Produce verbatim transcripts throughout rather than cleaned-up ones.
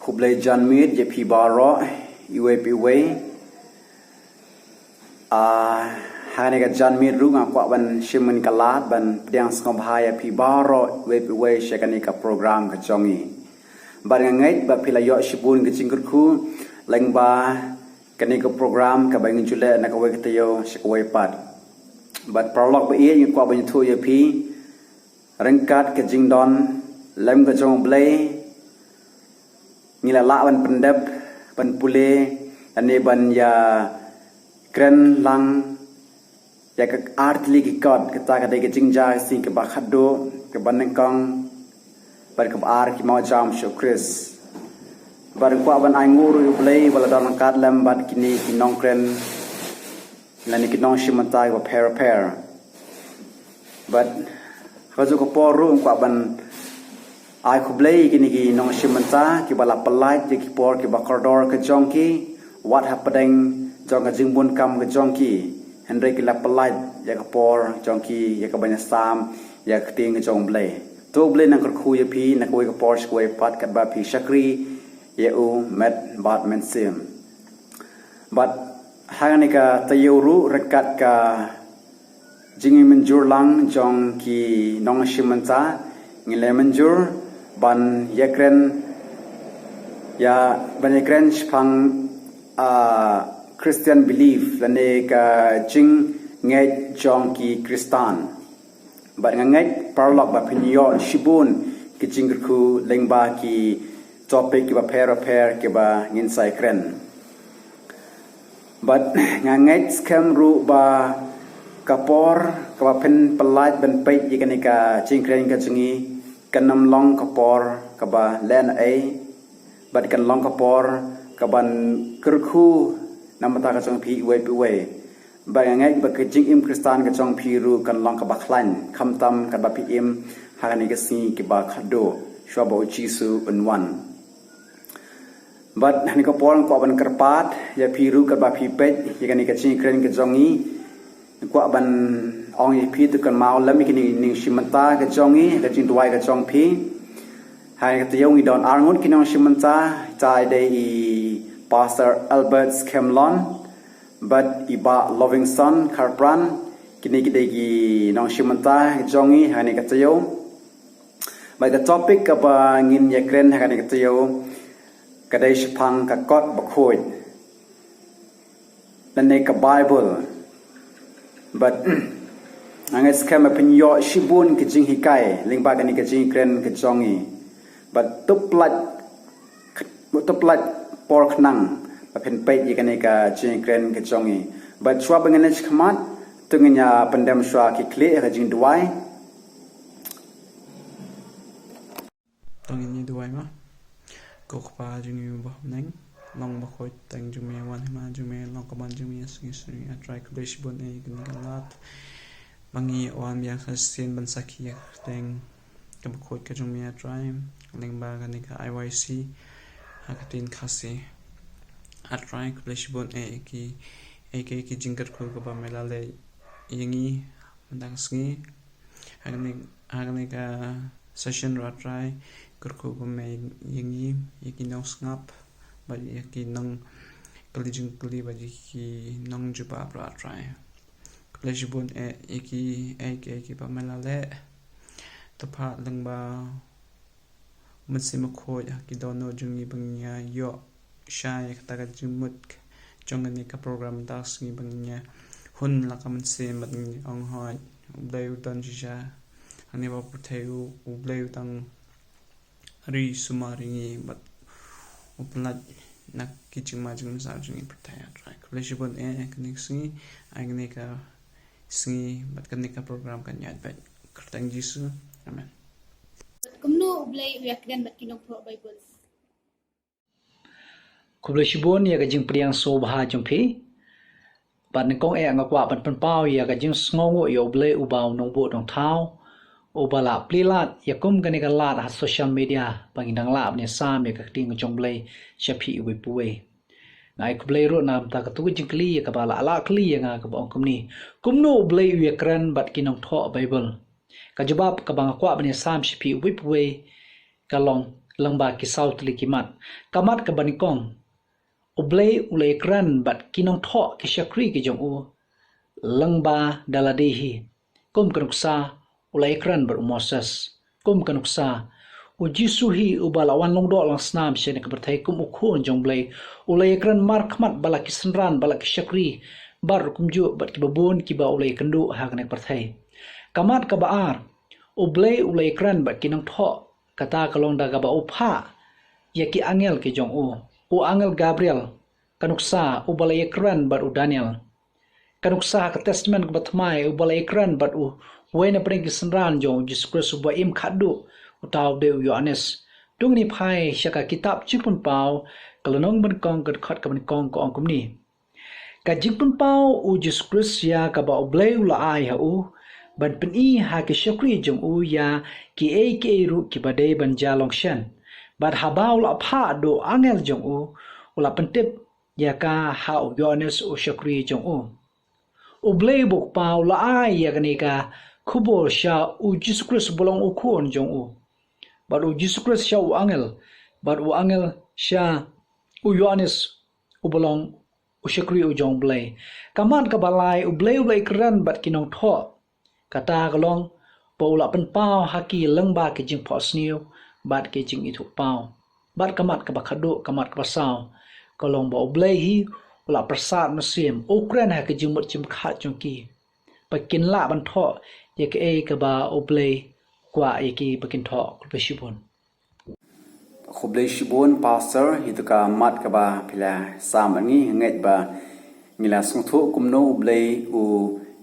Khublei janmiet ïa phi baroh, iwei pa iwei. Ah, ha kane ka janmiet ruh nga kwah ban shim ïa ka lad ban pdiang sngewbha ïa phi baroh, iwei pa iwei sha kane ka program ka jong ngi. Bad nga ngeit ba phi la ïoh shibun ka jingkyrkhu lyngba kane ka program kaba ngi ju leh na kawei ka taïew sha kawei pat. Bad paralok ba ïeit, nga kwah ban ïathuh ïa phi ryngkat ka jingdon lem ka jong U Blei, ngi la lah ban pyndep, ban pule, lane ban ïa kren lang ïa ka artylli ki kot. Kata ka dei ka jingjia ka sngi kaba khatduh, kaba nyngkong bad kaba ar ki mawjam sha U Khrist. Bad nga kwah ban ai nguh ruh ïa U Blei ba la don ryngkat lem bad kine ki nongkren lane ki nongshim bynta kiba pher pher. Bad ha kajuh ka por ruh nga kwah ban ai khublei ïa kine ki nongshim bynta kiba la pyllait ïa ki por kiba kordor ka jong ki, wat hapdeng jong ka jingbun kam ka jong ki, hynrei ki la pyllait ïa ka por jong ki ïa ka ban ïasam ïa ka ktien ka jong U Blei. To U Blei un kyrkhu ïa phi na kawei ka por sha kawei pat katba phi shakri ïa U met bad mynsiem. Bad ha kane ka taïew ruh, ryngkat ka jingmynjur lang jong ki nongshim bynta, ngi la mynjur ban ïakren, ïa, ban ïakren shaphang, ah, Christian belief, lane ka jingngeit jong ki Khristan. Bad nga ngeit paralok ba phin ïoh shibun ki jingkyrkhu lyngba ki topic kiba pher bapher kiba ngin sa ïakren. Bad nga ngeit skhem ruh ba ka por kaba phin pyllait ban peit ïa kane ka jingkren ka jong ngi kan ym long ka por kaba lehnohei, bad kan long ka por kaban kyrkhu na ka bynta ka jong phi iwei pa iwei. Bad nga ngeit ba ka jingim Khristan ka jong phi ruh kan long kaba khlaiñ, khamtam katba phi im ha kane ka sngi kaba khatduh shuwa ba U Jisu un wan. Bad ha kane ka por nga kwah ban kyrpad ïa phi ruh katba phi peit ïa kane ka jingkren ka jong ngi. Nga kwah ban ong ïa phi to kynmaw lem ïa kine ki nongshim bynta ka jong ngi, ka jingduwai ka jong phi. Ha kane ka taïew ngi don arngut ki nongshim bynta, ita i dei i Pastor Albert Skhem Lon bad i Bah Lovingson Kharpran. Kine ki dei ki nongshim bynta ka jong ngi ha kane ka taïew. Bad ka topic kaba ngin ïakren ha kane ka taïew ka dei shaphang ka kot bakhuid, lane ka Bible. Bad nga ngeit skhem ba phin ïoh shibun ki jinghikai lyngba kane ka jingkren ka jong ngi. Bad to pynlait, to pynlait por khnang ba phin peit ïa kane ka jingkren ka jong ngi. Bad shuwa ba ngin ïa shim khmat, to ngin ïa pyndem shuwa ki khlieh ha ka jingduwai. To ngin ïa duwai ma. Ko Kpa jong ngi uba ha bneng, long bakhuid kyrteng jong me, wan hima jong me, long ka mon jong me ha sngi sngi. Ah Trai, khublei shibun eh ïa kane ka lad ba ngi wan biang sa shisien ban sakhi ïa ka kyrteng kaba khuid ka jong me, ah Trai, lyngba kane ka I Y C ha ka ktien Khasi. Ah Trai, khublei shibun eh ïa ki, ïa ki, ïa ki jingkyrkhu kaba me la leh ïa ngi mynta ka sngi. Ha kane, ha kane ka session ruh, ah Trai, kyrkhu kumne ïa ngi, ïa ki nongsngap bad ïa ki nongkylli jingkylli bad ïa ki nongjubab ruh, ah Trai. Khublei shibun eh ïa ki, eh, ïa ki, ïa kiba me la leh. To phah lyngba Mynsiem Bakhuid ha ki dohnud jong ngi ba ngin ïa ïoh shai ïa kata ka jingmut jong kane ka program mynta ka sngi, ba ngin ïa hun la ka mynsiem bad ngin ong, hooid, U Blei u don shisha hangne ha pyrthei, U, U Blei u dang ri sumar ïa ngi bad u pynlait na ki jingma jingmynsiem jong ngi pyrthei, ah Trai. Khublei shibun eh ïa kane ka sngi, ïa kane ka sngi bad kane ka program kan ïaid beit. Kyrteng Jisu. Amen. Bad kumno U Blei u ïakren bad ki nongthoh Baibl? Khublei shibun ïa ka jingpdiang sngewbha jong phi. Bad nyngkong eh nga kwah ban pynpaw ïa ka jingsngewnguh ïa U Blei uba u nongbuh nongthaw, uba la plie lad ïa kum kane ka lad ha social media ba ngin dang lah ban ïasam ïa ka ktien ka jong U Blei sha phi iwei pa iwei. Nga ai khublei ruh na ka bynta katu ka jingkylli ïa kaba la lah kylli ïa nga kaba ong kumne: Kumno U Blei u ïakren bad ki nongthoh Baibl? Ka jubab kaba nga kwah ban ïasam sha phi iwei pa iwei ka long, lyngba ki saw tylli ki mat. Ka mat kaba nyngkong, U Blei u la ïakren bad ki nongthoh, ki shakri ki jong u, lyngba da lade hi. Kum ka nuksa, u la ïakren bad u Moses. Kum ka nuksa, u Jisu hi uba la wan lyngdoh lyngsnam sha kane ka pyrthei kum u Khun jong U Blei, u la ïakren markhmat bad la ki synran, bad la ki shakri, bad ruh kumjuh bad kiba bun kiba u la ïakynduh ha kane ka pyrthei. Ka mat kaba ar, U Blei u la ïakren bad ki nongthoh, kata ka long da kaba u phah ïa ki angel ki jong u. U angel Gabriel, ka nuksa, uba la ïakren bad u Daniel. Ka nuksa ha ka Testament kaba Thymmai, uba la ïakren bad u, uwei na pdeng ki synran jong u Jisu Khrist uba im khatduh, uta u dei u Ïoannis. To ngin ïa phai sha ka kitab Jingpynpaw, ka lynnong ba nyngkong, ka dkhot kaba nyngkong, ka ong kumne: Ka jingpynpaw u Jisu Khrist ïa kaba U Blei u la ai ha u, ban pyni ha ki shakri jong u ïa kiei kiei ruh kiba dei ban jia long shen. Bad haba u la phah da u angel jong u, u la pyntip ïa ka ha u Ïoannis u shakri jong u. U Blei uba U Kpa u la ai ïa kane ka khubor sha u Jisu Khrist uba long u Khun jong u, bad u Jisu Khrist sha u angel, bad u angel sha u Ïoannis uba long u shakri u jong U Blei. Ka mat kaba lai, U Blei u la ïakren bad ki nongthoh, kata ka long ba u la pynpaw ha ki lyngba ki jingphohsniew bad ki jingithuhpaw. Bad ka mat kaba khatduh, ka mat kaba saw, ka long ba U Blei hi u la pyrsad mynsiem, u kren ha ki jingmut jingpyrkhat jong ki, ba kin lah ban thoh ïa kaei kaba U Blei u kwah ïa ki ba kin thoh. Khublei shibun. Khublei shibun, Pastor, ïa kata ka mat kaba phi la sam bad ngi. Ngeit ba ngi la sngewthuh kumno U Blei u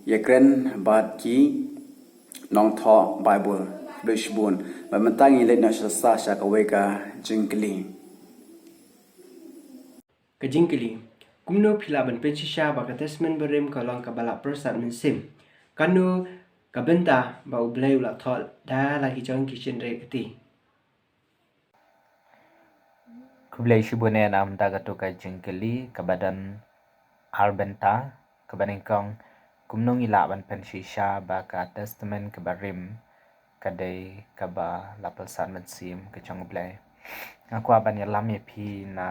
ïakren bad ki nongthoh Baibl. Khublei shibun. Bad mynta ngin leit noh sha, sha kawei ka jingkylli. Ka jingkylli: Kumno phi lah ban pynshisha ba ka Testament Barim ka long kaba la pyrsad mynsiem? Kano ka bynta ba U Blei u la thoh da la ki jong ki shynrei kti? Khublei shibun eh na ka bynta kato ka jingkylli kaba don ar bynta. Kaba nyngkong, kumno ngi lah ban pynshisha ba ka Testament Barim ka dei kaba la pyrsad mynsiem ka jong U Blei? Nga kwah ban ïalam ïa phi na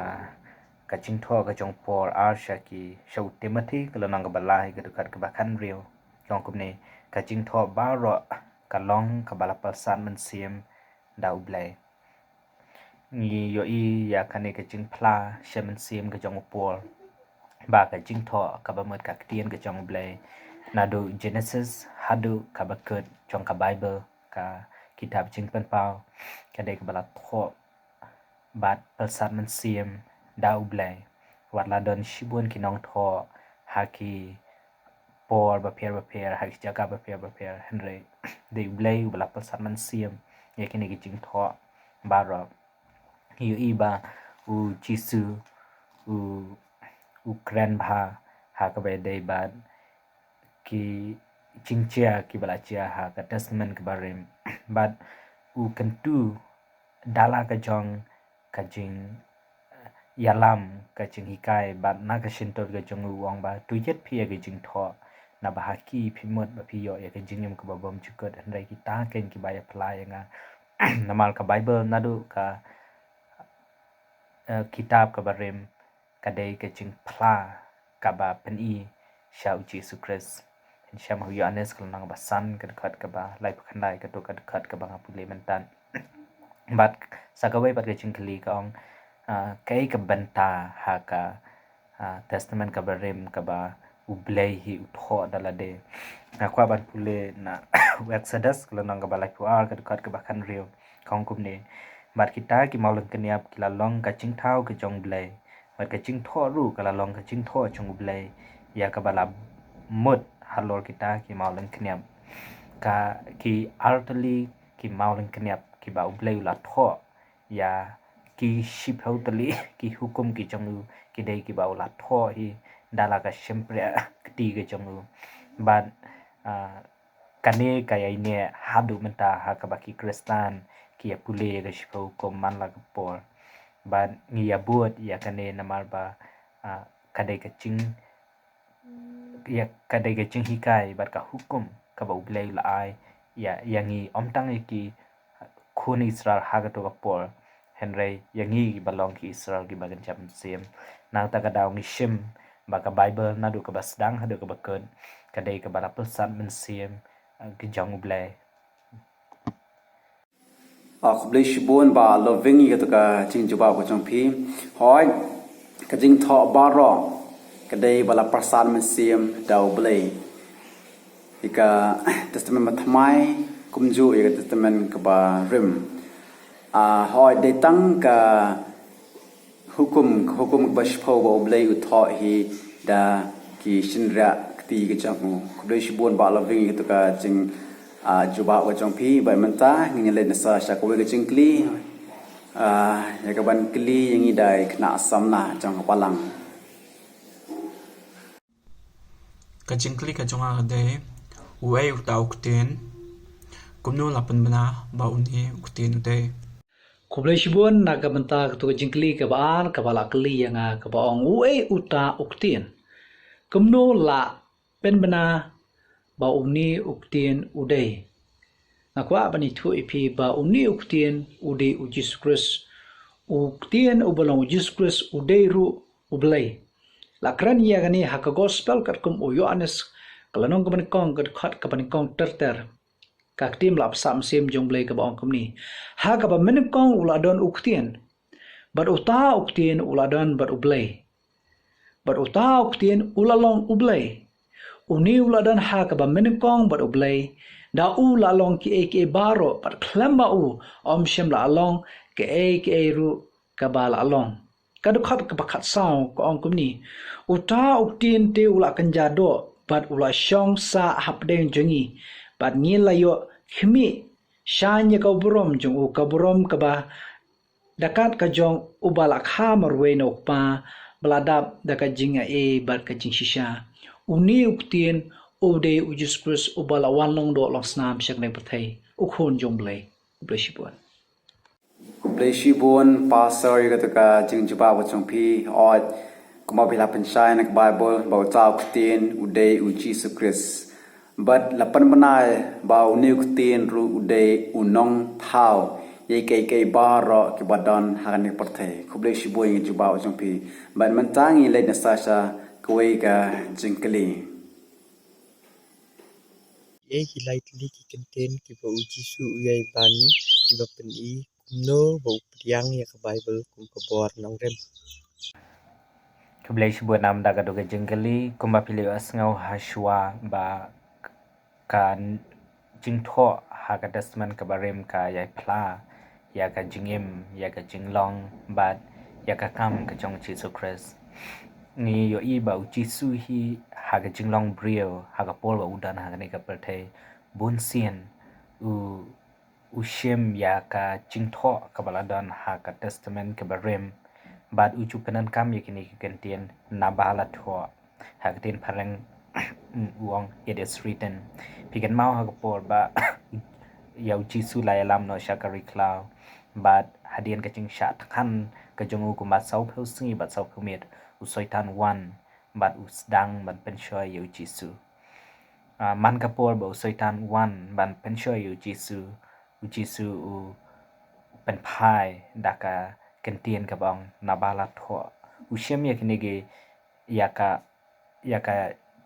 ka jingthoh ka jong u Paul ar sha ki, sha u Timothy, ka lynnong kaba lai, ka dkhot kaba khathynriew, ka ong kumne: Ka jingthoh baroh ka long kaba la pyrsad mynsiem da U Blei. Ngi ïohi ïa kane ka jingphla sha mynsiem ka jong u Paul ba ka jingthoh kaba mut ka ktien ka jong U Blei, naduh Genesis haduh kaba kut jong ka Baibl, ka kitab Jingpynpaw, ka dei kaba la thoh bad pyrsad mynsiem da U Blei. Wat la don shibun ki nongthoh ha ki por bapher bapher, ha ki jaka bapher bapher, hynrei dei U Blei uba la pyrsad mynsiem ïa kine ki jingthoh baroh. Ngi ïohi ba u Jisu u, u kren bha ha kaba ïadei bad ki jingjia kiba la jia ha ka Testament Barim. Bad u kyntu da la ka jong ka jing, eh, ïalam, ka jinghikai, bad na ka shyntur ka jong u, u ong ba, to ïit phi ïa ka jingthoh, naba ha ki phi mut ba phi ïoh ïa ka jingim kaba bymjukut, hynrei kita keiñ kiba ïaphla ïa nga. Namar ka Baibl naduh ka, eh, kitab ka Barim, ka dei ka jingphla kaba pyni sha u Jisu Khrist. Phin shem ha u Ïoannis ka lynnong ba san, ka dkhot kaba laiphew khyndai, kato ka dkhot kaba nga pule mynta. Bad sa kawei pat ka jingkylli ka ong, ah, kaei ka bynta ha ka, ah, Testament Barim kaba U Blei hi u thoh da lade? Nga kwah ban pule na u Exodus ka lynnong kaba laiphew ar, ka dkhot kaba khathynriew. Ka ong kumne: Bad kita ki mawlyngkniap ki la long ka jingthaw ka jong U Blei, bad ka jingthoh ruh ka la long ka jingthoh jong U Blei ïa kaba la mut halor kita ki mawlyngkniap. Ka, ki artylli ki mawlyngkniap kiba U Blei u la thoh ïa ki shiphew tylli ki hukum ki jong u, ki dei kiba u la thoh hi da la ka shympriahkti ka jong u. Bad, ah, kane ka ïaineh haduh mynta ha kaba ki Khristan ki ïa pule ïa ka shiphew hukum man la ka por. Bad ngi ïa bud ïa kane namar ba, ah, ka dei ka jing, ïa, ka dei ka jinghikai bad ka hukum kaba U Blei u la ai ïa, ïa ngi, ym tang ïa ki khun Israel ha kato ka por, Hynrei ïa ngi kiba long ki Israel kiba kynja mynsiem, na kata ka daw ngi shim ba ka Baibl naduh kaba sdang haduh kaba kut ka dei kaba la pyrsad mynsiem, eh, ka jong U Blei. Ah, khublei shibun Bah Loving ïa kata ka jingjubab ka jong phi. Hooid, ka jingthoh baroh ka dei ba la pyrsad mynsiem da U Blei. Ïa ka Testament Bathymmai kumjuh ïa ka Testament kaba Rim. Ah, hooid, dei tang ka hukum, hukum kaba shiphew ba U Blei u thoh hi da ki shynriah kti ka jong u. Khublei shibun Bah Loving ïa kata ka jing, ah, jubab ka jong phi. Bad mynta ngin ïa leit noh sa sha kawei ka jingkylli, ah, ïa kaban kylli ïa ngi da i Khynnah Samla jong ka balang. Ka jingkylli ka jong nga ka dei, uei uta u ktien? Kumno la pynbna ba une u ktien u dei? Khublei shibun na ka bynta katu ka jingkylli kaba ar kaba la kylli ïa nga kaba ong uei uta u ktien. Kumno la pynbna ba une u ktien u dei. Nga kwah ban ïathuh ïa phi ba une u ktien u dei U Jisu Khrist. U ktien uba long U Jisu Khrist u dei ruh U Blei. La kren ïa kane ha ka gospel katkum u Ïoannis, ka lynnong kaba nyngkong, ka dkhot kaba nyngkong ter ter. Ka ktien ba la pyrsad mynsiem jong U Blei kaba ong kumne. Ha kaba mynnyngkong u la don u ktien. Bad uta u ktien u la don bad U Blei. Bad uta u ktien u la long U Blei. Une u la don ha kaba mynnyngkong bad U Blei. Da u la long kiei kiei baroh bad khlem ba u ym shym la long kiei kiei ruh kaba la long. Ka dkhot kaba khatsaw ka ong kumne. Uta u ktien te u la kynja doh bad u la shong sah hapdeng jong ngi. Bad ngi la ïoh khmih shaiñ ïa ka burom jong u, ka burom kaba da kat ka jong uba la kha marwei na u Kpa, ba la dap da ka jingai bad ka jingshisha. Une u ktien u dei U Jisu Khrist uba la wan long doh long snam sha kane ka pyrthei. U Khun jong U Blei. Khublei shibun. Khublei shibun Pastor ïa kata ka jingjubab ka jong phi. Hooid, kumba phi la pynshai na ka Baibl ba uta u ktien u dei U Jisu Khrist. Bad la pynbna ba une u ktien ruh u dei u nongthaw ïa kiei kiei baroh kiba don ha kane ka pyrthei. Khublei shibun ïa ka jubab ka jong phi. Bad mynta ngin leit noh sa sha kawei ka jingkylli. Kiei ki lai tylli ki kyntien kiba U Jisu u ïai ban kiba pyni kumno ba u pdiang ïa ka Baibl kum ka bor nongrim? Khublei shibun namar kata ka jingkylli. Kumba phi la ïohsngew ha shuwa ba ka jingthoh ha ka Testament kaba Rim ka ïai phla ïa ka jingim, ïa ka jinglong bad ïa ka kam ka jong U Jisu Khrist. Ngi ïohi ba U Jisu hi ha ka jinglong briew, ha ka por ba u don ha kane ka pyrthei, bun sien u, u shim ïa ka jingthoh kaba la don ha ka Testament kaba Rim bad u ju pyndonkam ïa kine ki kyntien naba la thoh. Ha ka ktien phareng u ong, "It is written." Phi kynmaw ha ka por ba ïa U Jisu la ïalam noh sha ka ri khlaw bad hadien ka jingshah thngan ka jong u kumba sawphew sngi bad sawphew miet, u Soitan u wan bad u sdang ban pynshoi ïa U Jisu. Ah, man ka por ba u Soitan u wan ban pynshoi ïa U Jisu, U Jisu u pynphai da ka kyntien kaba ong naba la thoh. U shim ïa kine ki, ïa ka, ïa ka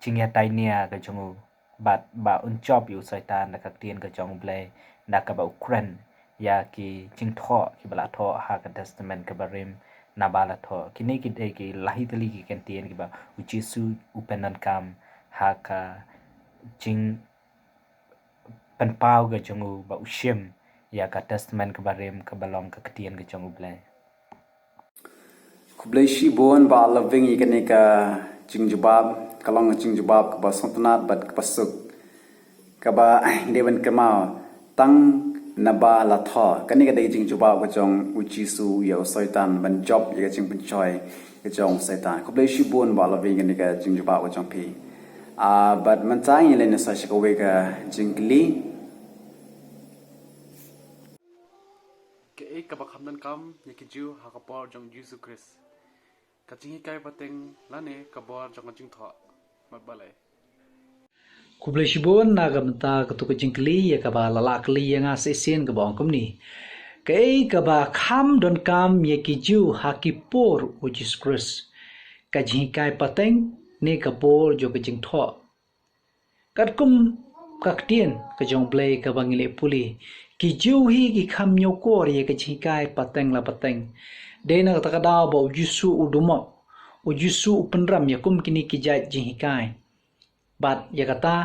jingïatainia ka jong u bad ba un jop ïa u Soitan da ka ktien ka jong U Blei, da kaba u kren ïa ki jingthoh kiba la thoh ha ka Testament kaba Rim naba la thoh. Kine ki dei ki lai tylli ki kyntien kiba U Jisu u pyndonkam ha ka jing pynpaw ka jong u ba u shim ïa ka Testament kaba Rim kaba long ka ktien ka jong U Blei. Khublei shibun Bah Loving ïa kane ka jingjubab, ka long ka jingjubab kaba sngewtynnat bad kaba suk. Kaba dei ban kynmaw tang naba la thoh. Kane ka dei ka jingjubab ka jong U Jisu ïa u Soitan ban jop ïa ka jingpynshoi ka jong u Soitan. Khublei shibun Bah Loving ïa kane ka jingjubab ka jong phi. Ah, bad mynta ngin leit noh sa sha kawei ka jingkylli. Kaei kaba kham donkam ïa ki Jiw ha ka por jong U Jisu Khrist? Ka jinghikai pateng lane ka bor jong ka jingthoh? Mat balei? Khublei shibun na ka bynta katu ka jingkylli ïa kaba la lah kylli ïa nga shisien kaba ong kumne. Kaei kaba kham donkam ïa ki Jiw ha ki por u Jisu Khrist? Ka jinghikai pateng ne ka bor jong ka jingthoh? Katkum ka ktien ka jong U Blei kaba ngi leh pule, ki Jiw hi ki kham ñiewkor ïa ka jinghikai pateng la pateng. Dei na kata ka daw ba u Jisu u dumok, u Jisu u pynrem ïa kum kine ki jait jinghikai. Bad ïa kata,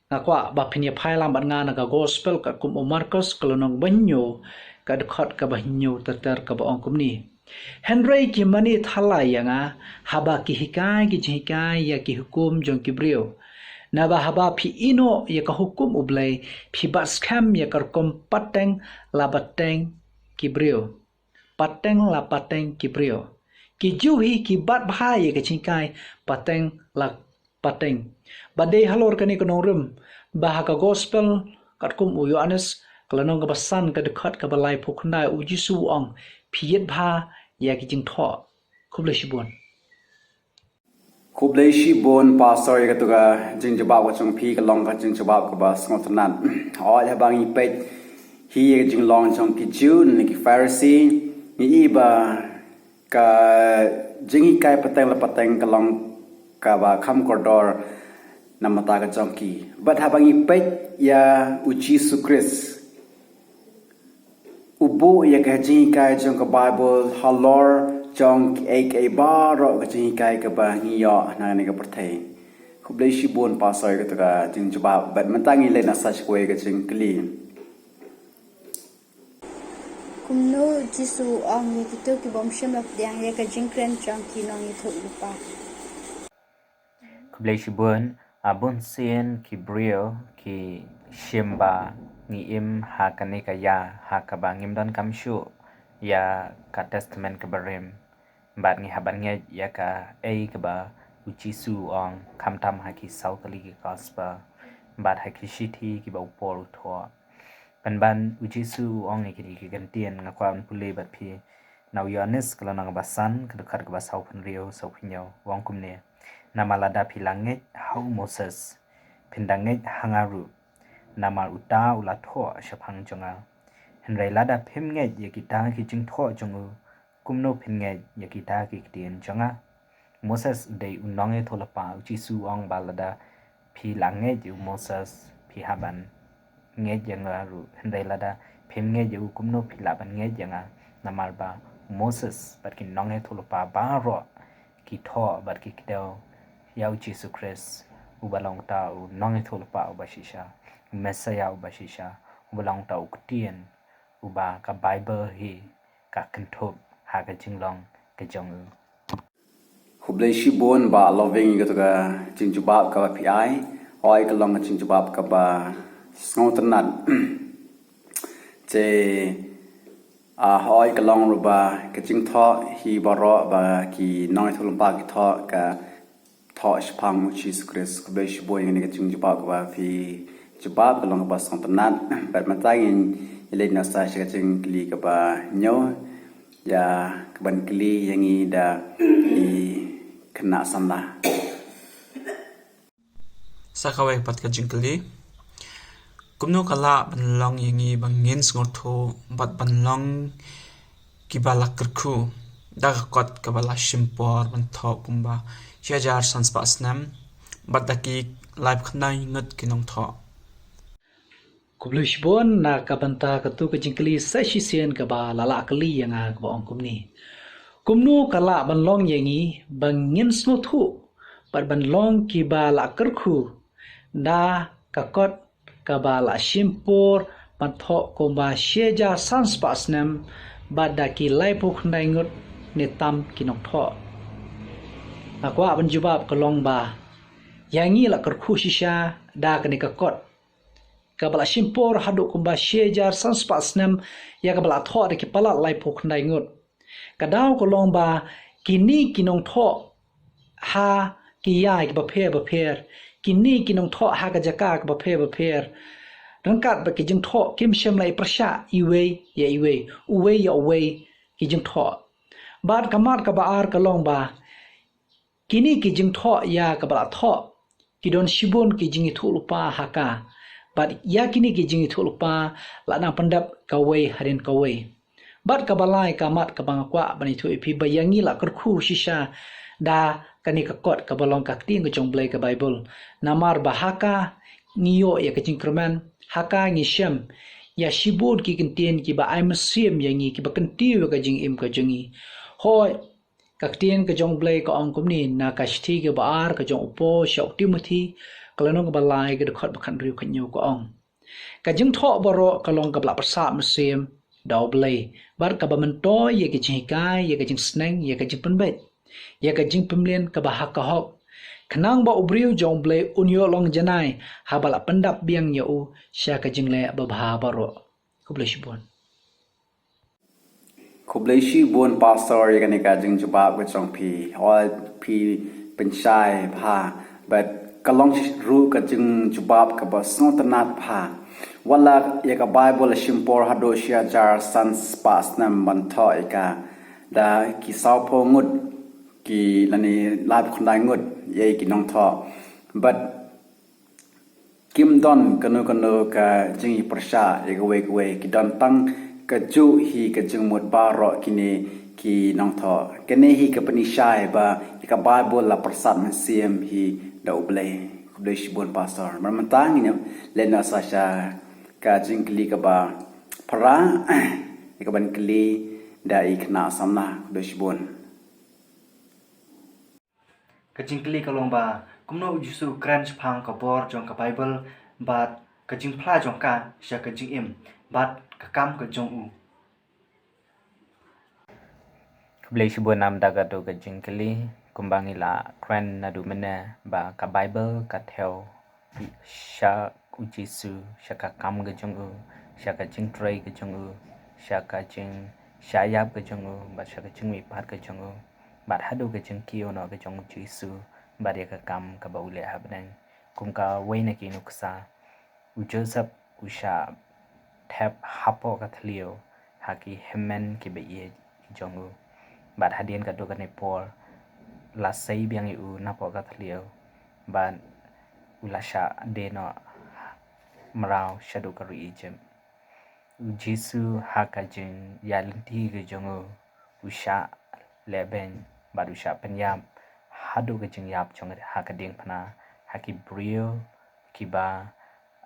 nga kwah ba phin ïa phai lang bad nga na ka Gospel katkum u Markos, ka lynnong ba hynñiew, ka dkhot kaba hynñiew ter ter, kaba ong kumne: Hynrei ki mane thala ïa nga haba ki hikai ki jinghikai ïa ki hukum jong ki briew. Naba haba phi ïehnoh ïa ka hukum U Blei, phi bat skhem ïa ka rukom pateng la pateng ki briew. Pateng la pateng ki briew. Ki Jiw hi ki bat bha ïa ka jinghikai pateng la pateng. Bad dei halor kane ka nongrim ba ha ka Gospel katkum u Ïoannis, ka lynnong kaba san, ka dkhot kaba laiphew khyndai, u Jisu u ong: Phi ïit bha ïa ki jingthoh. Khublei shibun. Khublei shibun Pastor ïa katu ka jingjubab ka jong phi, ka long ka jingjubab kaba sngewtynnat. Hooid, haba ngi peit hi ïa ka jinglong jong ki Jiw ne ki Pharisi, ngi i ba ka jinghikai pateng la pateng ka long kaba kham kordor na ka bynta ka jong ki. Bad haba ngi peit ïa u Jisu Khrist, u buh ïa ka jinghikai jong ka Baibl halor jong kiei kiei baroh ka jinghikai kaba ngi ïoh na kane ka pyrthei. Khublei shibun Pastor ïa katu ka jingjubab. Bad mynta ngin leit noh sa sha kawei ka jingkylli. Kumno u Jisu u ong ïa kito ki bym shym la pdiang ïa ka jingkren jong ki nongïathuhlypa? Khublei shibun. A, bunsien ki briew ki shim ba ngi im ha kane ka ïa ha kaba ngim donkam shuh ïa ka Testament kaba rim. Bad ngi hap ban ngeit ïa kaei kaba u Jisu u ong, khamtam ha ki saw tylli ki Gospel bad ha ki shithi kiba u Paul u thoh. Pynban u Jisu u ong ïa kine ki kyntien, nga kwah ban pule bad phi na u Ïoannis, ka lynnong kaba san, ka dkhot kaba sawphew hynriew, sawphew hynñiew, u ong kumne: Namar lada phi la ngeit ha u Moses, phin da ngeit ha nga ruh, namar uta u la thoh shaphang jong nga. Hynrei lada phim ngeit ïa kita ki jingthoh jong u, kumno phin ngeit ïa kita ki ktien jong nga? Moses u dei u nongïathuhlypa. U Jisu u ong ba lada phi la ngeit ïa u Moses, phi hap ban ngeit ïa nga ruh. Hynrei lada phim ngeit ïa u, kumno phi lah ban ngeit ïa nga? Namar ba u Moses bad ki nongïathuhlypa baroh ki thoh bad ki kdew ïa u Jisu Khrist, uba long uta u nongïathuhlypa uba shisha, u Messiah uba shisha, uba long uta u ktien uba ka Baibl hi ka kynthup ha ka jinglong ka jong u. Khublei shibun Bah Loving ïa katu ka jingjubab kaba phi ai. Hooid, ka long ka jingjubab kaba sngewtynnat. Te, a, hooid, ka long ruh ba ka jingthoh hi baroh ba ki nongïathuhlypa ki thoh, ka thoh shaphang u Jisu Khrist. Khublei shibun ïa kane ka jingjubab kaba phi jubab, ka long kaba sngewtynnat. Bad mynta ngin ïa leit noh sa sha ka jingkylli kaba hynñiew, ïa kaban kylli ïa ngi da i khynnah samla. Sa kawei pat ka jingkylli: Kumno ka lah ban long ïa ngi ba ngin sngewthuh bad ban long kiba la kyrkhu da ka kot kaba la shim por ban thoh kumba shi hajar san spah snem bad da ki laiphew khyndai ngut ki nongthoh? Khublei shibun na ka bynta katu ka jingkylli sa shisien kaba la lah kylli ïa nga, kaba ong kumne: Kumno ka lah ban long ïa ngi ba ngin sngewthuh bad ban long kiba la kyrkhu da ka kot kaba la shim por ban thoh kumba shi hajar san spah snem bad da ki laiphew khyndai ngut ne tam ki nongthoh? Nga kwah ban jubab, ka long ba ïa ngi la kyrkhu shisha da kane ka kot kaba la shim por haduh kumba shi hajar san spah snem, ïa kaba la thoh da ki palat laiphew khyndai ngut. Ka daw ka long ba kine ki nongthoh ha ki ïa kiba pher ba pher, kine ki nongthoh ha ka jaka kaba pher ba pher, ryngkat bad ki jingthoh kim shym la ïa pyrshah iwei ïa iwei, uwei ïa uwei ki jingthoh. Bad ka mat kaba ar ka long ba kine ki jingthoh ïa kaba la thoh ki don shibun ki jingïathuhlypa ha ka. Bad ïa kine ki jingïathuhlypa la nang pyndep kawei hadien kawei. Bad kaba lai ka mat kaba nga kwah ban ïathuh ïa phi ba ïa ngi la kyrkhu shisha da kane ka kot kaba long ka ktien ka jong U Blei ka Baibl. Namar ba ha ka ngi ïoh ïa ka jingkyrmen, ha ka ngi shem ïa shibun ki kyntien kiba ai mynsiem ïa ngi, kiba kyntiew ïa ka jingim ka jong ngi. Hooid, ka ktien ka jong U Blei ka ong kumne na ka shithi kaba ar ka jong u Paul sha u Timothi, ka lynnong kaba lai, ka dkhot ba khathynriew khathynñiew, ka ong: Ka jingthoh baroh ka long kaba la pyrsad mynsiem da U Blei, bad kaba myntoi ïa ka jinghikai, ïa ka jingsneng, ïa ka jingpynbeit, ïa ka jingpynmlien kaba ha ka hok, khnang ba u briew jong U Blei un ïoh long janai haba la pyndap biang ïa u sha ka jingleh babha baroh. Khublei shibun. Khublei shibun Pastor ïa kane ka jingjubab ka jong phi. Hooid, phi pynshai bha. Bad ka long ruh ka jingjubab kaba sngewtynnat bha. Wat la ïa ka Baibl la shim por haduh shi hajar san spah snem ban thoh ïa ka, da ki sawphew ngut ki, lane laiphew khyndai ngut ïa ki nongthoh. Bad kim don kano kano ka jingïapyrshah ïa kawei kawei, ki don tang kajuh hi ka jingmut baroh kine ki nongthoh. Kane hi ka pynshai ba ïa ka Baibl la pyrsad mynsiem hi da U Blei. Khublei shibun Pastor. Mar mynta ngin ïa leit noh sa sha ka jingkylli kaba phra, ïa kaban kylli da i khynnah samla. Khublei shibun. Ka jingkylli ka long ba, kumno U Jisu u kren shaphang ka bor jong ka Baibl bad ka jingphla jong ka sha ka jingim bad ka kam ka jong u? Khublei shibun namar kata ka jingkylli. Kumba ngi la kren naduh mynne ba ka Baibl ka thew sha U Jisu, sha ka kam ka jong u, sha ka jingtrei ka jong u, sha ka jingshah ïap ka jong u, bad sha ka jingmihpat ka jong u, bad haduh ka jingkiew noh ka jong U Jisu, bad ïa ka kam kaba u leh ha bneng. Kum kawei na ki nuksa, u Joseph u shah thep hapoh ka thliew ha ki hynmen kiba ïeit ki jong u. Bad hadien katto katne por la sei biang ïa u napoh ka thliew, bad u la shah die noh mraw shaduh ka ri Egypt. U Jisu ha ka jingïaid lynti ka jong u, u shah lehbeiñ bad u shah pynïap haduh ka jingïap jong u ha ka diengphna, ha ki briew kiba,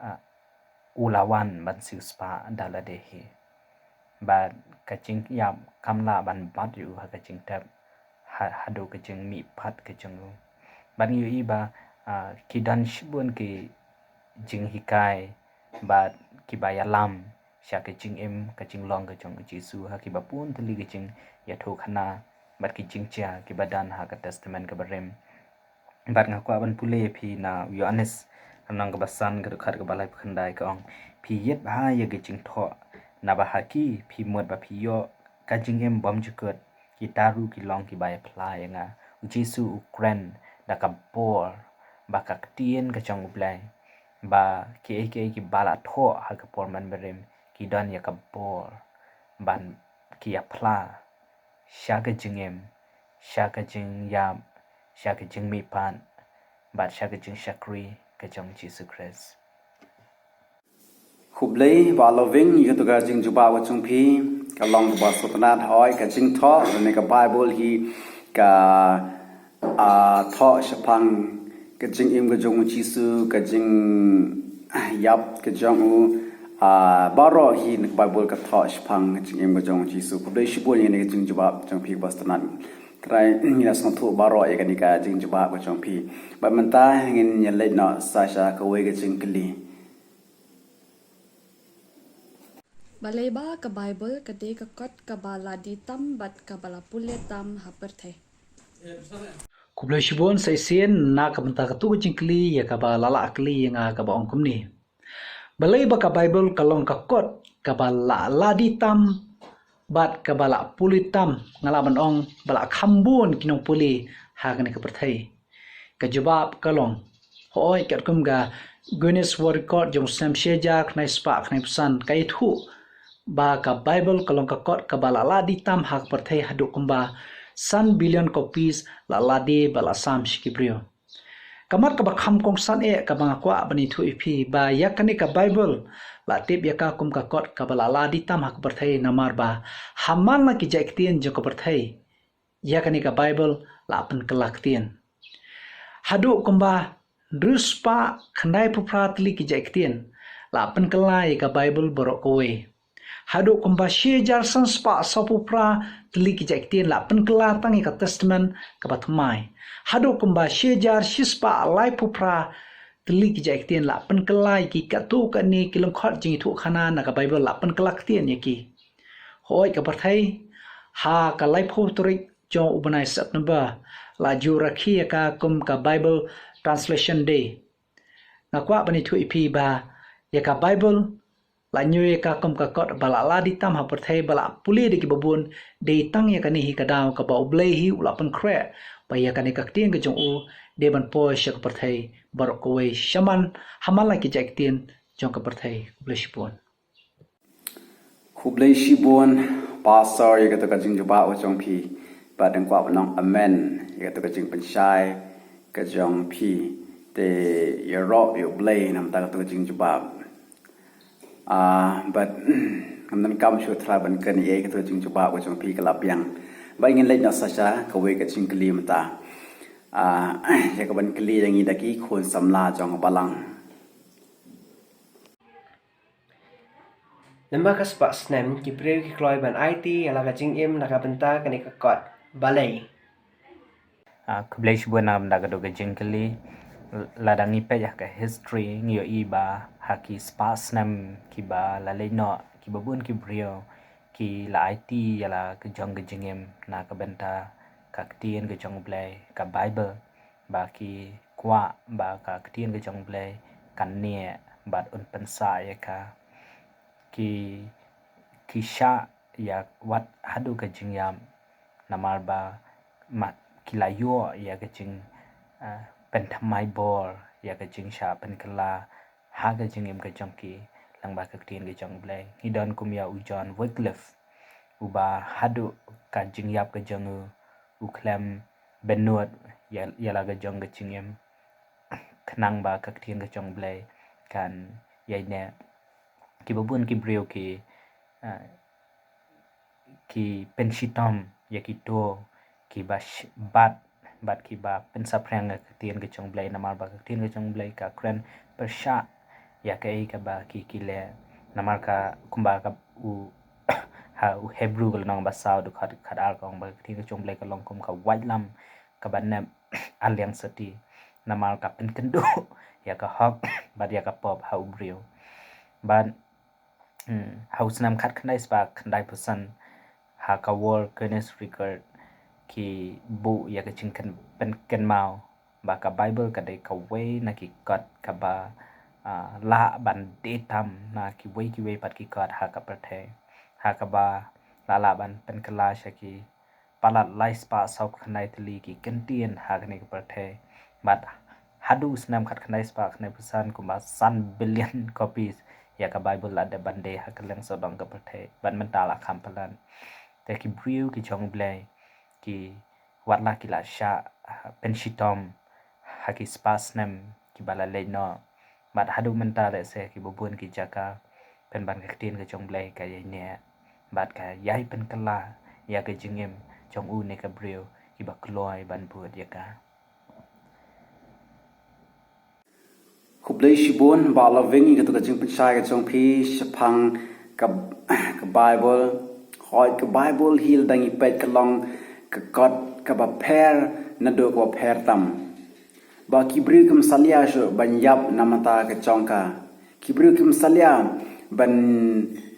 ah, u la wan ban siewspah da lade hi. Bad ka jingïap kam lah ban bat ïa u ha ka jingtep, ha, haduh ka jingmihpat ka jong u. Bad ngi ïohi ba, ah, ki don shibun ki jinghikai bad kiba ïalam sha ka jingim ka jinglong ka jong U Jisu ha kiba bun tylli ki jingïathuhkhana bad ki jingjia kiba don ha ka Testament kaba rim. Bad nga kwah ban pule ïa phi na u Ïoannis, ka lynnong kaba san, ka dkhot kaba laiphew khyndai, ka ong: Phi ïit bha ïa ka jingthoh, naba ha ki phi mut ba phi ïoh ka jingim bymjukut, kita ruh ki long kiba ïaphla ïa nga. U Jisu u kren da ka bor ba ka ktien ka jong U Blei, ba kiei kiei kiba la thoh ha ka por mynbarim ki don ïa ka bor ban ki ïaphla sha ka jingim, sha ka jingïap, sha ka jingmihpat, bad sha ka jingshakri ka jong U Jisu Khrist. Khublei Bah Loving ïa kato ka jingjubab ka jong phi, ka long kaba sngewtynnat. Hooid, ka jingthoh lane ka Baibl hi ka, ah, thoh shaphang ka jingim ka jong U Jisu, ka jingïap ka jong u, ah, baroh hi na ka Baibl ka thoh shaphang ka jingim ka jong U Jisu. Khublei shibun ïa kane ka jingjubab jong phi kaba sngewtynnat. Trai, ngi la sngewthuh baroh ïa kane ka jingjubab ka jong phi. Bad mynta ngin ïa leit noh sa sha kawei ka jingkylli. Balei ba ka Baibl ka dei ka kot kaba la die tam bad kaba la pule tam ha pyrthei? Khublei shibun sa shisien na ka bynta kato ka jingkylli ïa kaba la lah kylli ïa nga, kaba ong kumne: Balei ba ka Baibl ka long ka kot kaba la, la die tam bad kaba la pule tam, nga lah ban ong ba la kham bun ki nongpule ha kane ka pyrthei? Ka jubab ka long, hooid, katkum ka Guinness World Record jong u snem shi hajar khyndai spah khyndai phew san, ka ïathuh ba ka Baibl ka long ka kot kaba la, la die tam ha ka pyrthei, haduh kumba san billion copies la, la die bad la sam sha ki briew. Ka mat kaba kham kongsan eh kaba nga kwah ban ïathuh ïa phi ba ïa kane ka Baibl la tip ïa ka kum ka kot kaba la lah di tam ha ka pyrthei namar ba ha man la ki jait ktien jong ka pyrthei ïa kane ka Baibl la pynkylla ktien. Haduh kumba hynriew spah khyndai phew phra tylli ki jait ktien la pynkylla ïa ka Baibl baroh kawei. Haduh kumba shi hajar san spah saw phew phra tylli ki jait ktien la pynkylla tang ïa ka Testament kaba thymmai. Haduh kumba shi hajar shi spah lai phew phra tylli ki jait ktien la pynkylla ïa ki katto katne ki lyngkhot jingïathuhkhana na ka Baibl la pynkylla ktien ïa ki. Hooid ka pyrthei ha ka laiphew tarik jong u bnai September la ju rakhe ïa ka kum ka Bible Translation Day. Nga kwah ban ïathuh ïa phi ba ïa ka Baibl la ñiew ïa ka kum ka kot ba la lah di tam ha pyrthei ba la pule da kiba bun. Dei tang ïa kane hi ka daw kaba U Blei hi u la pynkhreh ba ïa kane ka ktien ka jong u dei ban poi sha ka pyrthei baroh kawei shaman ha man la ki jait ktien jong ka pyrthei. Khublei shibun. Khublei shibun Pastor ïa kato ka jingjubab ka jong phi. Bad nga kwah ban ong amen ïa kato ka jingpynshai ka jong phi. Te ïaroh ïa U Blei namar kato ka jingjubab. Ah, bad ngam donkam shuh trai ban kren ïa kato ka jingjubab ka jong phi ka la biang. Bad ngin leit noh sa sha kawei ka jingkylli mynta. Ah, ïa kaban kylli ïa ngi da ki khun samla jong ka balang. Namar ka spah snem ki briew ki kloi ban aiti ïa la ka jingim na ka bynta kane ka kot. Balei? Ah, khublei shibun na ka bynta kato ka jingkylli. Lada ngi peit ïa ka history ngi ïohi ba ha ki spah snem kiba la leit noh kiba bun ki briew ki la aiti ïa la ka jong ka jingim na ka bynta ka ktien ka jong U Blei ka Baibl. Ba ki kwah ba ka ktien ka jong U Blei kan neh bad un pynsah ïa ka. Ki, ki shah ïa wat haduh ka jingïap namar ba ma ki la ïoh ïa ka jing, ah, pynthymmai bor ïa ka jingshah pynkylla ha ka jingim ka jong ki lyngba ka ktien ka jong U Blei. Ngi don kum ïa u John Wycliffe uba haduh ka jingïap ka jong u u khlem bynnud ïa, ïa la ka jong ka jingim khnang ba ka ktien ka jong U Blei kan ïai neh. Kiba bun ki briew ki, ah, ki pynshitom ïa kito kiba sh-, bat, bat kiba pynsaphriang ïa ka ktien ka jong U Blei namar ba ka ktien ka jong U Blei ka kren pyrshah ïa kaei kaba ki, ki leh namar ka kumba ka u ha u Hebru ka lynnong ba saw dkhot khatar ka ong ba ka ktien ka jong U Blei ka long kum ka waitlam kaba nep ar liang sati namar ka pynkynduh ïa ka hok bad ïa ka pop ha u briew. Bad Hmm, ha u snem khatkhyndai spah khyndai phew san ha ka World Guinness Record ki buh ïa ka jingkynmaw ba ka Baibl ka dei kawei na ki kot kaba, ah, lah ban dei tam na kiwei kiwei pat ki kot ha ka pyrthei. Ha kaba la lah ban pynkylla sha ki palat lai spah saw khyndai tylli ki kyntien ha kane ka pyrthei. Bad haduh u snem khatkhyndai spah khyndai phew san kumba san billion copies ïa ka Baibl la dep ban dei ha kylleng sawdong ka pyrthei. Bad mynta la kham palat. Te ki briew ki jong U Blei ki wat la ki la shah pynshitom ha ki spah snem kiba la leit noh. Bad haduh mynta lehse kiba bun ki jaka pynban ka ktien ka jong U Blei ka ïai neh bad ka ïai pynkylla ïa ka jingim jong u ne ka briew kiba kloi ban bud ïa ka. Khublei shibun Bah Loving ïa kato ka jingpynshai ka jong phi shaphang ka, ka Baibl. Hooid ka Baibl hi lada ngi peit ka long ka kot kaba pher naduh kaba pher tam. Ba ki briew kim salia shuh ban ïap na ka bynta ka jong ka. Ki briew kim salia ban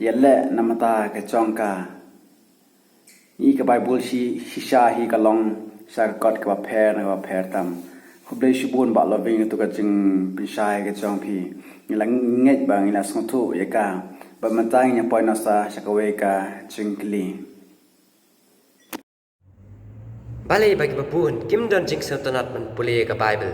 ïaleh na ka bynta ka jong ka. Ïa ka Baibl shi, shisha hi ka long sha ka kot kaba pher na kaba pher tam. Khublei shibun Bah Loving ïa kato ka jingpynshai ka jong phi. Ngi la ngeit ba ngi la sngewthuh ïa ka. Bad mynta ngin ïa poi noh sa sha kawei ka jingkylli. Balei ba kiba bun kim don jingsngewtynnat ban pule ïa ka Baibl?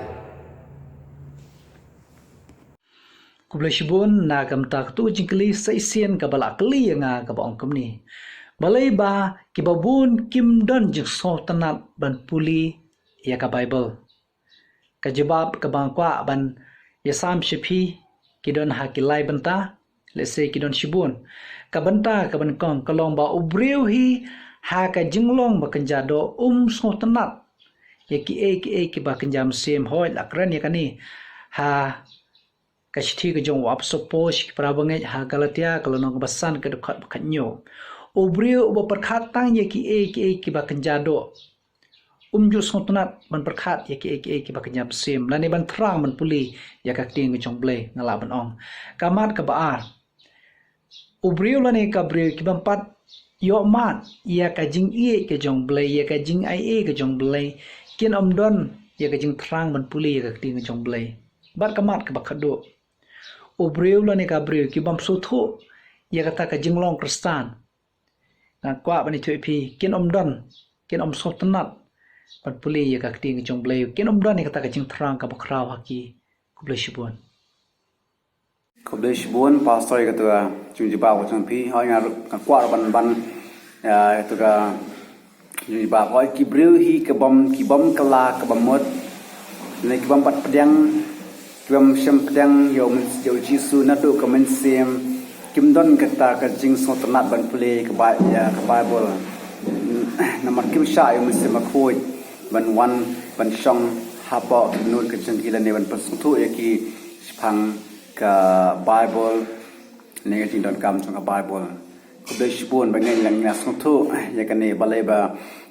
Khublei shibun na ka bynta kato ka jingkylli sa shisien kaba la kylli ïa nga kaba ong kumne. Balei ba kiba bun kim don jingsngewtynnat ban pule ïa ka Baibl? Ka jubab kaba nga kwah ban ïasam sha phi ki don ha ki lai bynta, lehse ki don shibun. Ka bynta kaba nyngkong ka long ba u briew hi ha ka jinglong ba kynja doh um sngewtynnat ïa kiei kiei kiba kynja mynsiem. Hooid, la kren ïa kane ha ka shithi ka jong u Apostol Paul sha ki para bangeit ha Galatia, ka lynnong kaba san, ka dkhot ba khathynñiew. U briew uba pyrkhat tang ïa kiei kiei kiba kynja doh um ju sngewtynnat ban pyrkhat ïa kiei kiei kiba kynja mynsiem, lane ban thrang ban pule ïa ka ktien ka jong Blei, nga lah ban ong. Ka mat kaba ar, u briew lane ka briew ki bym pat ïoh mad ïa ka jingïeit ka jong Blei, ïa ka jingai ei ka jong Blei, kin ym don ïa ka jingthrang ban pule ïa ka ktien ka jong Blei. Bad ka mat kaba khatduh, u briew lane ka briew ki bym sngewthuh ïa kata ka jinglong Khristan, nga kwah ban ïathuh ïa phi, kin ym don, kin ym sngewtynnat ban pule ïa ka ktien ka jong Blei, kin ym don ïa kata ka jingthrang kaba khraw ha ki. Khublei shibun. Khublei shibun Pastor ïa kata ka jingjubab ka jong phi. Hooid, nga, nga kwah ban ban ïa kata ka jingjubab. Hooid, ki briew hi ki bym, ki bym kylla, ki bym mut, ne ki bym pat pdiang, ki bym shym pdiang ïa u Myn-, ïa u Jisu naduh ka mynsiem, kim don kata ka jingsngewtynnat ban pule ka Bai-, ïa ka Baibl. Namar kim shah ïa u Mynsiem Bakhuid ban wan ban shong hapoh ka dohnud ka jong ki lane ban pynsngewthuh ïa ki shaphang ka Baibl ne ka jingdonkam jong ka Baibl. Khublei shibun, ba ngi la, ngi la sngewthuh ïa kane, balei ba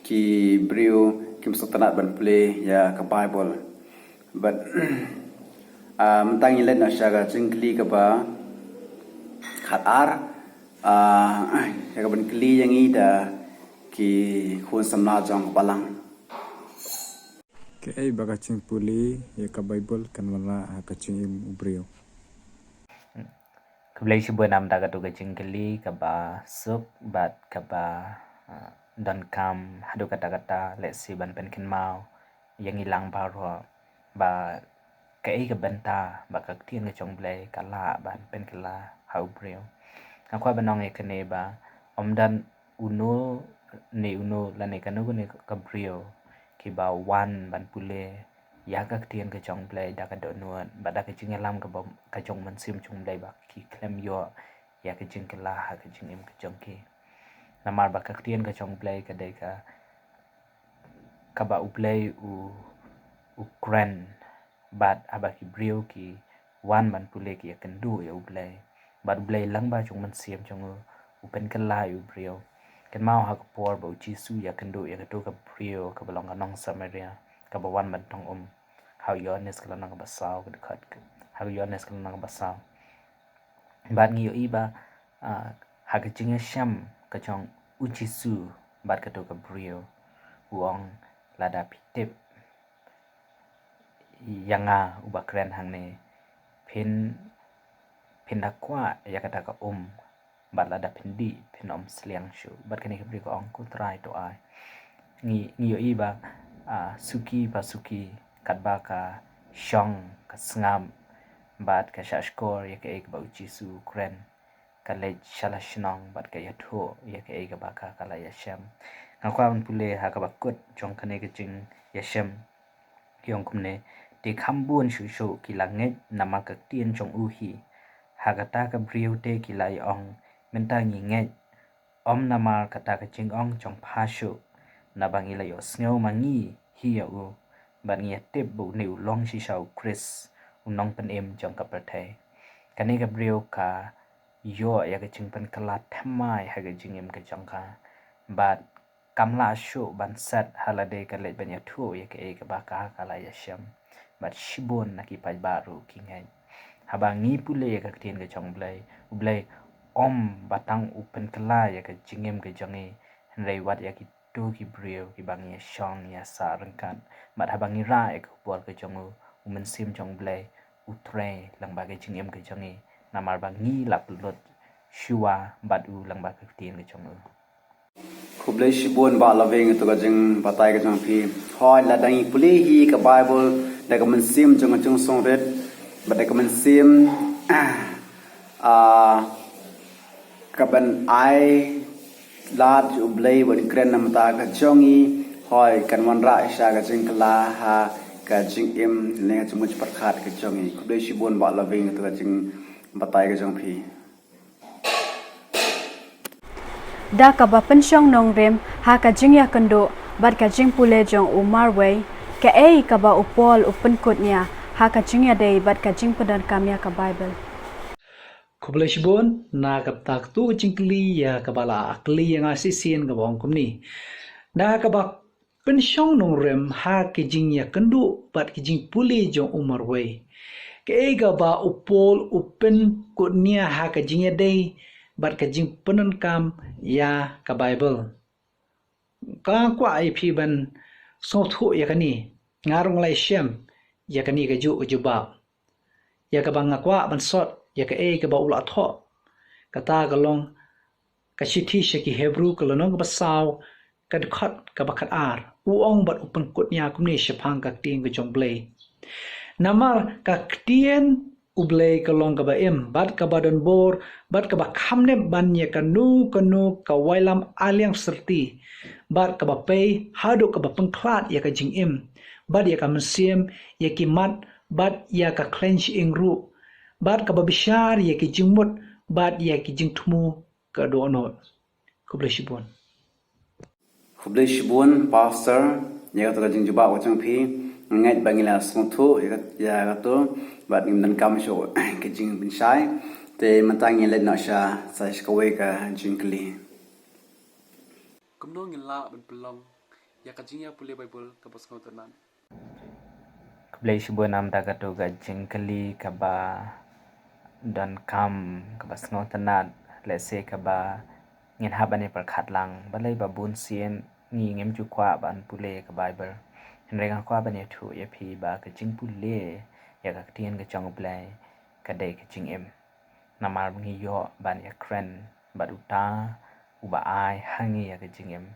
ki briew kim sngewtynnat ban pule ïa ka Baibl. Bad, ah, mynta ngin leit noh sha ka jingkylli kaba khatar, ah, ïa kaban kylli ïa ngi da ki khun samla jong ka balang. Kaei ba ka jingpule ïa ka Baibl kan wanrah ha ka jingim u briew? Khublei shibun namar kata ka jingkylli kaba suk bad kaba, ah, donkam haduh katta katta, lehse ban pynkynmaw ïa ngi lang baroh ba kaei ka bynta ba ka ktien ka jong Blei ka lah ban pynkylla ha u briew. Nga kwah ban ong ïa kane ba ym don uno ne uno lane kano kano ka briew kiba wan ban pule ïa ka ktien ka jong Blei da ka dohnud bad da ka jingïalam kaba, ka jong u Mynsiem jong Blei ba ki khlem ïoh ïa ka jingkylla ha ka jingim ka jong ki. Namar ba ka ktien ka jong Blei ka dei ka, kaba u Blei u, u kren, bad haba ki briew ki wan ban pule ki ïakynduh ïa u Blei. Bad u Blei lyngba jong u Mynsiem jong u, u pynkylla ïa u briew. Kynmaw ha ka por ba u Jisu u ïakynduh ïa kato ka briew kaba long ka nong Samaria, kaba wan ban tong um ha u Ïoannis ka lynnong kaba saw, ka dkhot ka, ha u Ïoannis ka lynnong kaba saw. Bad ngi ïohi ba, ah, ha ka jingïashem ka jong u Jisu bad kato ka briew, u ong, lada phi tip ïa nga uba kren hangne, phin, phin da kwah ïa kata ka um, bad lada phin dih phin ym sliang shuh. Bad kane ka briew ka ong, ko Trai, to ai. Ngi, ngi ïohi ba, ah, suki pa suki katba ka shong, ka sngap bad ka shahshkor ïa kaei kaba u Jisu u kren, ka leit sha la shnong bad ka ïathuh ïa kaei kaba ka, ka la ïashem. Nga kwah ban pule ha kaba kut jong kane ka jingïashem. Ki ong kumne, te kham bun shuh shuh ki la ngeit namar ka ktien jong u hi. Ha kata ka briew te ki la ïa ong, mynta ngi ngeit, ym namar kata ka jingong jong pha shuh, naba ngi la ïohsngew ma ngi hi ïa u, bad ngi ïa tip ba une u long shisha u Khrist, u nongpynim jong ka pyrthei. Kane ka briew ka ïoh ïa ka jingpynkylla thymmai ha ka jingim ka jong ka. Bad kam lah shuh ban set ha lade ka leit ban ïathuh ïa kaei kaba ka, ka la ïashem. Bad shibun na ki paidbah ruh ki ngeit. Haba ngi pule ïa ka ktien ka jong u Blei, u Blei ym ba tang u pynkylla ïa ka jingim ka jong ngi, hynrei wat ïa kito ki briew kiba ngi ïashong ïasah ryngkat. Bad haba ngi rah ïa ka khubor ka jong u, u Mynsiem jong u Blei u trei lyngba ka jingim ka jong ngi, namar ba ngi la pynlut shuwa bad u lyngba ka ktien ka jong u. Khublei shibun Bah Loving, ïa kato ka jingbatai ka jong phi. Hooid, lada ngi pule hi ka Baibl da ka mynsiem jong ka jingsngewrit bad da ka mynsiem, ah, kaban ai lad ïa u Blei ban kren na ka bynta ka jong ngi, hooid, kan wanrah shisha ka jingkylla ha ka jingim ne ka jingmut pyrkhat ka jong ngi. Khublei shibun Bah Loving, ïa katu ka jingbatai ka jong phi. Da kaba pynshong nongrim ha ka jingïakynduh bad ka jingpule jong u marwei, kaei kaba u Paul u pynkut nia ha ka jingïadei bad ka jingpyndonkam ïa ka Baibl? Khublei shibun, na kata katu ka jingkylli ïa kaba la kylli ïa nga shisien kaba ong kumne. Da kaba pynshong nongrim ha ka jingïakynduh bad ka jingpule jong u marwei, kaei kaba u Paul u pynkut nia ha ka jingïadei bad ka jingpyndonkam ïa ka Baibl? Nga kwah ïa phi ban sngewthuh ïa kane. Nga ruh nga la ïashem ïa kane kajuh ka jubab. Ïa kaba nga kwah ban sot ïa kaei kaba u la thoh, kata ka long ka shithi sha ki Hebru ka lynnong kaba saw, ka dkhot kaba khatar. U ong bad u pynkut nia kumne shaphang ka ktien ka jong U Blei: Namar ka ktien U Blei ka long kaba im bad kaba donbor bad kaba kham nep ban ïa kano kano ka wailam aliang syrti, bad kaba pei haduh kaba pynkhlad ïa ka jingim bad ïa ka mynsiem, ïa ki mat bad ïa ka khleiñ shyieng ruh, bad kaba bishar ïa ki jingmut bad ïa ki jingthmu ka dohnud. Khublei shibun. Khublei shibun Pastor, ïa katu ka jingjubab ka jong phi. Nga ngeit ba ngi la sngewthuh ïa kat-, ïa katu bad ngim donkam shuh ka jingpynshai. Te mynta ngin leit noh sha, sa sha kawei ka jingkylli. Kumno ngin lah ban pynlong ïa ka jingïapule Baibl kaba sngewtynnat? Khublei shibun, namar katu ka jingkylli kaba donkam, kaba sngewtynnat, lehse kaba ngin hap ban ïa pyrkhat lang. Balei ba bun sien ngi ngim ju kwah ban pule ka Baibl? Hynrei nga kwah ban ïathuh ïa phi ba ka jingpule ïa ka ktien ka jong U Blei ka dei ka jingim. Namar ngi ïoh ban ïakren bad uta uba ai ha ngi ïa ka jingim.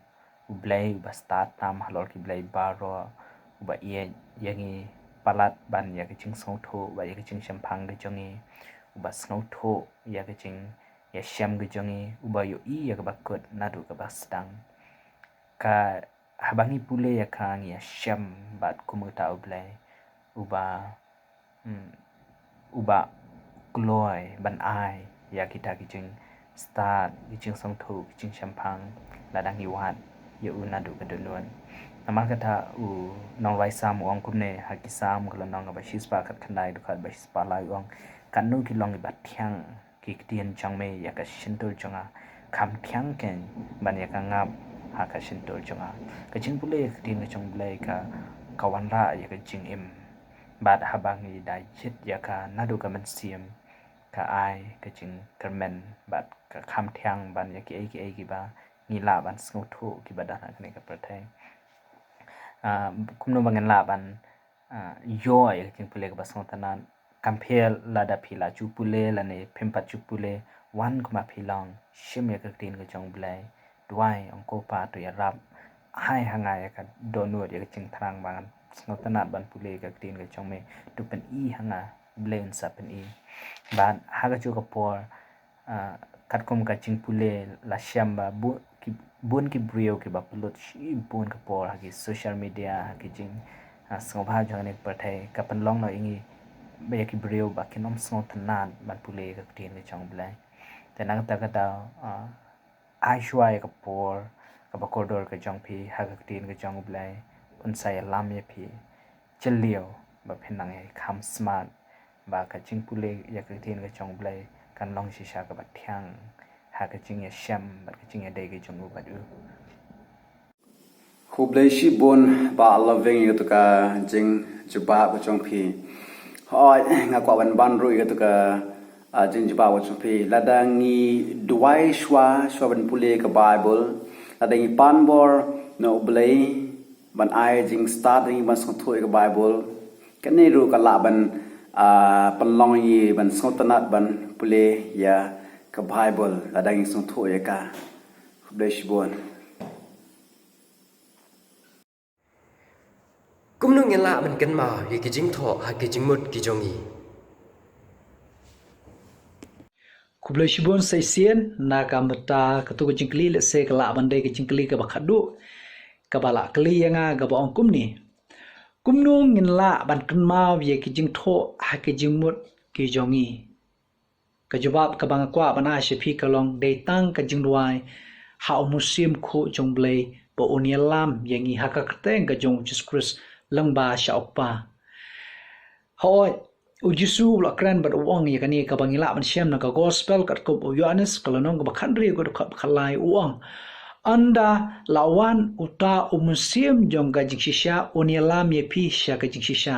U Blei uba stad tam halor ki blei baroh, uba ïeit ïa ngi palat ban ïa ka jingsngewthuh bad ïa ka jingshemphang ka jong ngi, uba sngewthuh ïa ka jingïashem ka jong ngi, uba ïohi ïa kaba kut naduh kaba sdang. Ka haba ngi pule ïa ka ngi ïashem bad kum uta U Blei uba, hmm, uba kloi ban ai ïa kita ki jingstad, ki jingsngewthuh, ki jingshemphang, lada ngi wad ïa u naduh ka dohnud. Namar kata u nongrwai Salm u ong kumne ha ki Salm ka lynnong kaba shispah khatkhyndai dkhot ba shispah lai, u ong: Katno ki long kiba thiang ki ktien jong me ïa ka shyntur jong nga, kham thiang keiñ ban ïa ka ngap ha ka shyntur jong nga. Ka jingpule ïa ka ktien ka jong U Blei ka, ka wanrah ïa ka jingim. Bad haba ngi da jied ïa ka naduh ka mynsiem, ka ai ka jingkyrmen bad ka kham thiang ban ïa kiei kiei kiba ngi lah ban sngewthuh kiba don ha kane ka pyrthei. Ah, kumno ba ngin lah ban, ah, ïoh ïa ka jingpule kaba sngewtynnat? Kam pher lada phi la ju pule lane phim pat ju pule, wan kumba phi long, shim ïa ka ktien ka jong U Blei. Duwai, ong ko Pa, to ïarap, ai ha nga ïa ka dohnud, ïa ka jingthrang ba ngan sngewtynnat ban pule ïa ka ktien ka jong me. To pyni ha nga, U Blei un sa pyni. Bad ha kajuh ka por, ah, katkum ka jingpule la shem ba bu-, ki, bun ki briew kiba pynlut shibun ka por ha ki social media, ha ki jing, ah, sngewbha jong kane ka pyrthei, ka pynlong noh ïa ngi ba ïa ki briew ba kin ym sngewtynnat ban pule ïa ka ktien ka jong U Blei. Te na kata ka daw, ah, ai shuwa ïa ka por kaba kordor ka jong phi ha ka ktien ka jong U Blei, un sa ïalam ïa phi. Jylliew ba phin nang ïa kham smat ba ka jingpule ïa ka ktien ka jong U Blei kan long shisha kaba thiang ha ka jingïashem bad ka jingïadei ka jong u bad u. Khublei shibun Bah Loving ïa katu ka jingjubab ka jong phi. Hooid, nga kwah ban ban ruh ïa katu ka, ah, jingjubab ka jong phi. Lada ngi duwai shuwa, shuwa ban pule ka Baibl, lada ngi pan bor na U Blei ban ai jingstad ïa ngi ban sngewthuh ïa ka Baibl, kane ruh ka lah ban, ah, pynlong ïa ngi ban sngewtynnat ban pule ïa ka Baibl lada ngi sngewthuh ïa ka. Khublei shibun. Kumno ngin lah ban kynmaw ïa ki jingthoh ha ki jingmut ki jong ngi? Khublei shibun sa shisien na ka bynta katu ka jingkylli, lehse ka lah ban dei ka jingkylli kaba khadduh kaba la kylli ïa nga, kaba ong kumne: Kumno ngin lah ban kynmaw ïa ki jingthoh ha ki jingmut ki jong ngi? Ka jubab kaba nga kwah ban ai sha phi ka long dei tang ka jingduwai ha u Mynsiem Bakhuid jong U Blei ba un ïalam ïa ngi ha ka kyrteng ka jong U Jisu Khrist lyngba sha U Kpa. Hooid, U Jisu u la kren bad u ong ïa kane kaba ngi lah ban shem na ka Gospel katkum u Ïoannis ka lynnong kaba khathynriew ka dkhot ba khatlai, u ong: Ynda la wan uta u Mynsiem jong ka jingshisha un ïalam ïa phi sha ka jingshisha.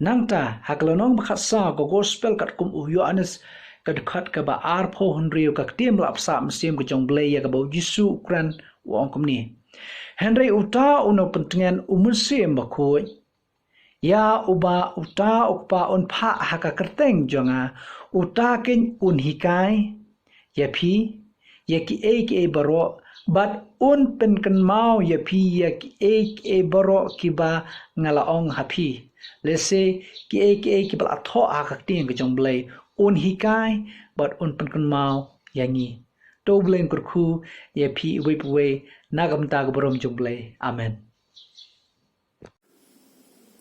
Nangta ha ka lynnong ba khatsaw ka Gospel katkum u Ïoannis ka dkhot kaba arphew hynriew, ka ktien ba la pynshai mynsiem ka jong U Blei ïa kaba U Jisu u kren, u ong kumne: Hynrei uta un pyntngen u Mynsiem Bakhuid, ïa uba uta U Kpa un phah ha ka kyrteng jong nga, uta keiñ un hikai ïa phi ïa kiei kiei baroh, bad un pynkynmaw ïa phi ïa kiei kiei baroh kiba nga la ong ha phi. Lehse kiei kiei kiba la thoh ha ka ktien ka jong U Blei, un hikai bad un pynkynmaw ïa ngi. To U Blei un kyrkhu ïa phi iwei pa iwei na ka bynta ka burom jong U Blei. Amen.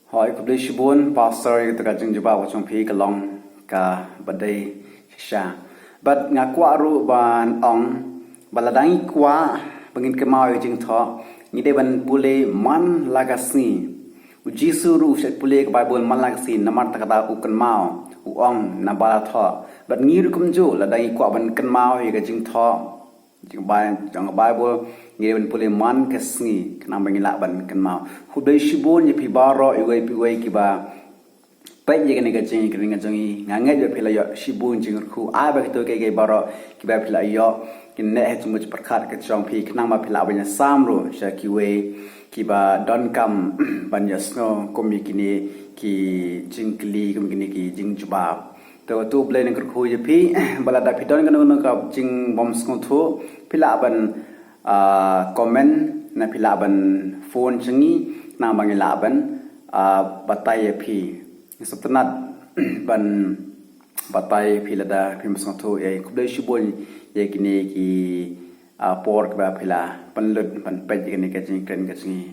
Hooid, khublei shibun Pastor, ïa kata ka jingjubab ka jong phi ka long kaba dei shisha. Bad nga kwah ruh ban ong ba lada ngi kwah ba ngin kynmaw ïa ka jingthoh, ngi dei ban pule man la ka sngi. U Jisu ruh u shait pule ka Baibl man la ka sngi, namar kata u kynmaw, u ong naba la thoh. Bad ngi ruh kumjuh, lada ngi kwah ban kynmaw ïa ka jingthoh jong ka Bai-, jong ka Baibl, ngi dei ban pule man ka sngi khnang ba ngin lah ban kynmaw. Khublei shibun ïa phi baroh iwei pa iwei kiba peit ïa kane ka jingïakren ka jong ngi. Nga ngeit ba phi la ïoh shibun jingkyrkhu. Ai ba kito kiei kiei baroh kiba phi la ïoh kin neh ha jingmut jingpyrkhat ka jong phi khnang ba phi lah ban ïasam ruh sha kiwei kiba donkam ban ïasngew kum ïa kine ki jingkylli, kum ïa kine ki jingjubab. To, to U Blei un kyrkhu ïa phi. Ba lada phi don kano kano ka jingbymsngewthuh, phi lah ban, ah, comment, ne phi lah ban phone sha ngi, khnang ba ngi lah ban, ah, batai ïa phi. Ngi sngewtynnat ban batai ïa phi lada phim sngewthuh. Ïa, khublei shibun ïa kine ki, ah, por kiba phi la pynlut ban peit ïa kane ka jingïakren ka jong ngi.